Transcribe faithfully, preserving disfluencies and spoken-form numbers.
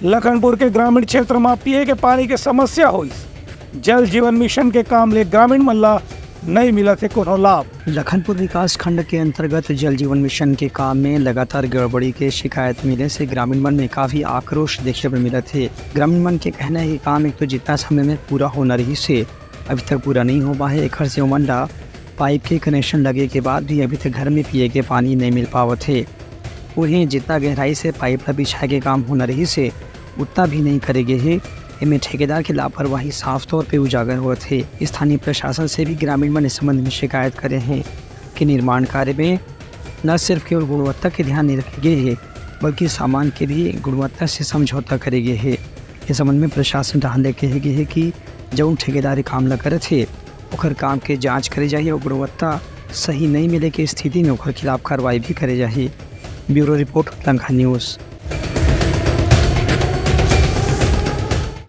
लखनपुर के ग्रामीण क्षेत्र म पीए के पानी के समस्या होइस। जल जीवन मिशन के काम ले ग्रामीण मन ला नइ मिलत हे कोनो लाभ। लखनपुर विकास खंड के अंतर्गत जल जीवन मिशन के काम में लगातार गड़बड़ी के शिकायत मिले से ग्रामीण मन में काफी आक्रोश देखे बर मिलत हे। ग्रामीण मन के कहना हे कि काम एक तो जितना समय में पूरा होना रहिस हे, अभी तक पूरा नहीं हो पाए हे। एखर से ओमन ला पाइप के कनेक्शन लगे के बाद भी अभी तक घर में पिए के पानी नहीं मिल पावत हे। उहें, जितना गहराई से पाइप ला बिछाए के काम होना रहिस हे, उतना भी नहीं करे गे हे। एमे ठेकेदार के लापरवाही साफ तौर पे उजागर होत हे। स्थानीय प्रशासन से भी ग्रामीण मन इस संबंध में शिकायत करे हैं कि निर्माण कार्य में न सिर्फ केवल गुणवत्ता के ध्यान नहीं रखे गे हे, बल्कि सामान के भी गुणवत्ता से समझौता करे गे हे। इस संबंध में प्रशासन डहार ले कहे गे हे कि जउन ठेकेदार काम ला करत हे, ओकर काम के जांच करे जाही और गुणवत्ता सही नहीं मिले के स्थिति में ओकर खिलाफ कार्रवाई भी करे जाही। Bureau report, Lanka news.